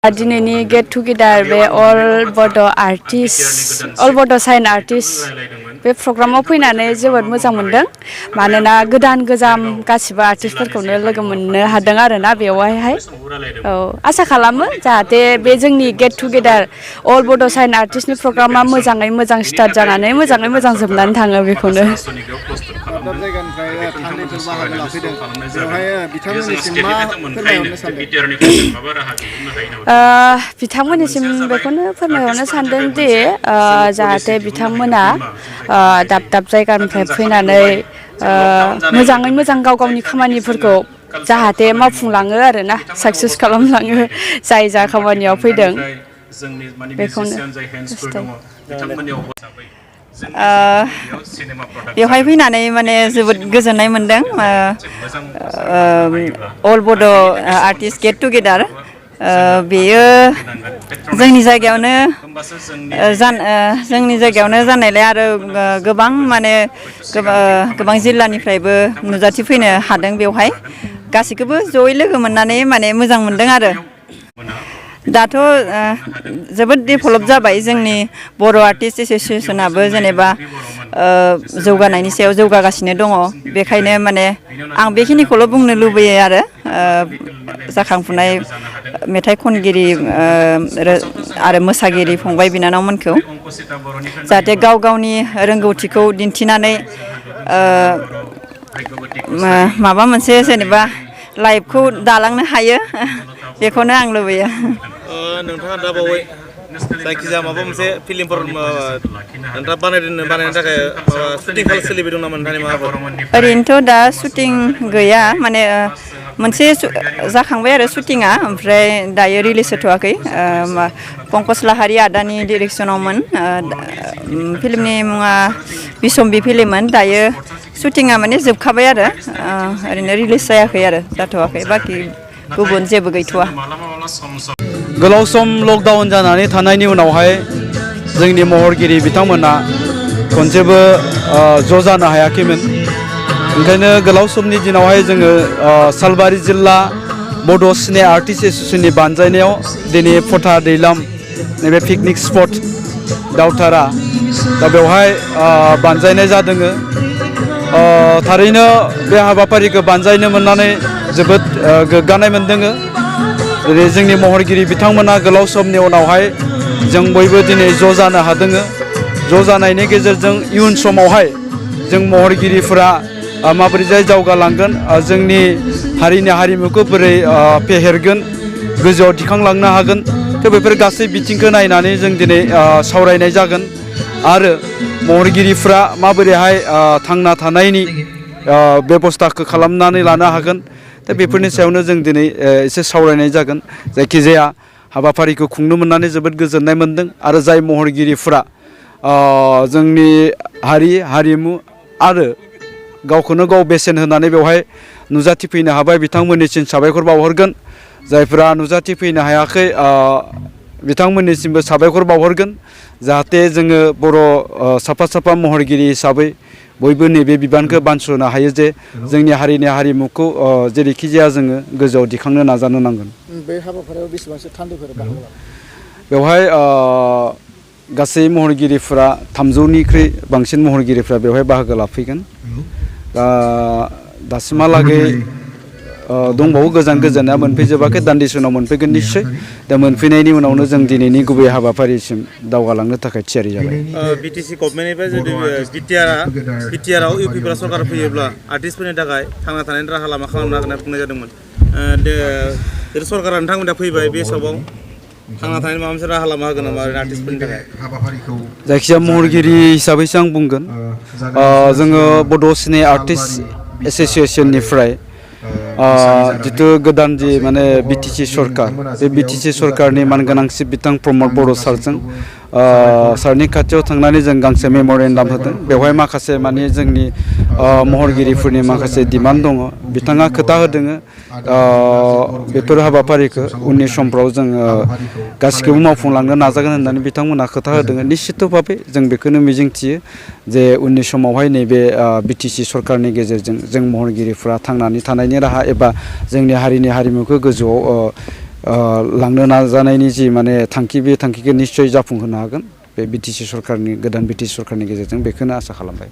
दिनैनि gate together बे अल बड' साइन आर्टिस्ट बे प्रग्रामाव फैनानै जोबोद मोजां मोनदों मानोना गोदान गोजाम गासिबो आर्टिस्टफोरखौनो लोगो मोननो हादों आरोना बेवहाय औ आसा खालामो जाहाथे बे जोंनि गेट टुगेदार अल बड' साइन आर्टिस्टनि प्रग्रामा मोजाङै मोजां स्टार्ट जानानै मोजाङै मोजां जोबनानै थाङो बेखौनो बिथांमोननिसिम बेखौनो फोरमायहरनो सानदों दि जाहाथे बिथांमोना दाब दाब जायगानिफ्राय फैनानै मोजाङै मोजां गाव गावनि खामानिफोरखौ जाहाथे मावफुंलाङो आरोना साक्सेस खालामलाङो जाय जा खामानियाव फैदों बेखौनो बेवहाय फैनानै माने जोबोद गोजोननाय मोनदों अल बड' आर्टिस्ट गेट टुगेदार बेयो जोंनि जायगायावनो जानायलाय आरो गोबां माने गोबां जिल्लानिफ्रायबो नुजाथिफैनो हादों बेवहाय गासैखौबो जयै लोगो मोननानै माने मोजां मोनदों आरो दाथ' जोबोद डेभेलप जाबाय जोंनि बर' आर्टिस्ट एस'सियेसनाबो जेनेबा जौगानायनि सायाव जौगागासिनो दङ बेखायनो माने आं बेखिनिखौल' बुंनो लुबैयो आरो जाखांफुनाय मेथाइ खनगिरि आरो मोसागिरि फंबाय बिनानावमोनखौ जाहाथे गाव गावनि रोंगौथिखौ दिन्थिनानै माबा मोनसे जेनेबा लाइफखौ दालांनो हायो बेखौनो आं लुबैयो नोंथाङा दा बावै जायखिजाया माबा मोनसे फिल्मफोर नोंथाङा बानायनो थाखाय शुटिं सोलिबाय दं नामा नोंथांनि माबाफोर ओरैनोथ' दा शुटिं गैया माने मोनसे जाखांबाय आरो शुटिंआ ओमफ्राय दायो रिलिज होथ'वाखै पंकज लाहारि आदानि डिरेक्सनावमोन फिल्मनि मुङा बिसम्बि फिल्ममोन दायो शुटिंआ माने जोबखाबाय आरो ओरैनो रिलिज जायाखै आरो जाथ'वाखै बाखि गुबुन जेबो गैथ'वा गोलाव सम लकडाउन जानानै थानायनि उनावहाय जोंनि महरगिरि बिथांमोना खनसेबो ज' जानो हायाखैमोन ओंखायनो गोलाव समनि दिनावहाय जोङो सालबारि जिल्ला बड' सिने आर्टिस्ट एस'सियेसननि बानजायनायाव दिनै फथा दैलाम नैबे पिकनिक स्पट दावथारा दा बेवहाय बानजायनाय जादों थारैनो बे हाबाफारिखौ बानजायनो मोननानै जोबोद गोग्गानाय मोनदों जेरै जोंनि महरगिरि बिथांमोना गोलाव समनि उनावहाय जों बयबो दिनै ज' जानो हादों ज' जानायनि गेजेरजों इयुन समावहाय जों महरगिरिफोरा माबोरैजाय जौगालांगोन जोंनि हारिनि हारिमुखौ बोरै फेहेरगोन गोजौआव दिखांलांनो हागोन थ' बेफोर गासै बिथिंखौ नायनानै जों दिनै सावरायनाय जागोन आरो महरगिरिफ्रा माबोरैहाय थांना थानायनि बेबस्थाखौ खालामनानै लानो हागोन दा बेफोरनि सायावनो जों दिनै एसे सावरायनाय जागोन जायखिजाया हाबाफारिखौ खुंनो मोननानै जोबोद गोजोननाय मोनदों आरो जाय महरगिरिफ्रा जोंनि हारिमु आरो गावखौनो गाव बेसेन होनानै बेवहाय नुजाथिफैनो हाबाय बिथांमोननिसिम साबायखर बावहरगोन जायफोरा नुजाथिफैनो हायाखै बिथांमोननिसिमबो साबायखर बावहरगोन जाहाथे जोङो बर' साफा महरगिरि हिसाबै बयबो नैबे बिबानखौ बानस'नो हायो जे जोंनि हारिनि हारिमुखौ जेरैखि जाया जोङो गोजौआव दिखांनो नाजानो नांगोन बे हाबाफारियाव बेसेबांसो थान्दैफोर बाहागो बेवहाय गासै महरगिरिफोरा 300निख्रुइ बांसिन महरगिरिफ्रा बेवहाय बाहागो लाफैगोन दासिमहालागै दंबावो गोजानना मोनफैजोबाखै दान्दिसे उनाव मोनफैगोन निश्चय दा मोनफैनायनि उनावनो जों दिनैनि गुबै हाबाफारिसिम दावगालांनो थाखाय थियारि जाबाय बिटिसि गभर्नमेन्टनिफ्राय जुदि बिटिआरआव इउपिपिएल सरकार फैयोब्ला आर्टिस्टफोरनि थाखाय थांना थानायनि राहा लामा खालामनो हागोन होनना बुंनाय जादोंमोन सरकारा नोंथांमोना फैबाय बे समाव थांना थानायनि माबा मोनसे राहा लामा होगोन नामा आर्टिस्टफोरनि थाखाय जायखिजाया महरगिरि हिसाबैसो आं बुंगोन जोङो बड' सिने आर्टिस्ट एस'सियेसननिफ्राय जितु गोदान जि माने बिटिसि सरकार बे बिटिसि सरकारनि मानगोनांसिन बिथां प्रमद बर' सारजों सारनि खाथियाव थांनानै जों गांसे मेम'रेन्डाम होदों बेवहाय माखासे माने जोंनि महरगिरिफोरनि माखासे डिमान्ड दङ बिथाङा खोथा होदों बेफोर हाबाफारिखौ उननि समफ्राव जों गासिखौबो मावफुंलांनो नाजागोन होननानै बिथांमोना खोथा होदों निश्चितभाबे जों बेखौनो मिजिंथियो जे उननि समावहाय नैबे बिटिसि सरकारनि गेजेरजों जों महरगिरिफोरा थांनानै थानायनि राहा एबा जोंनि हारिनि हारिमुखौ गोजौआव लांनो नाजानायनि जि माने थांखि बे थांखिखौ निश्चय जाफुंहोनो हागोन बे बिटिसि सरकारनि गोदान बिटिसि सरकारनि गेजेरजों बेखौनो आसा खालामबाय।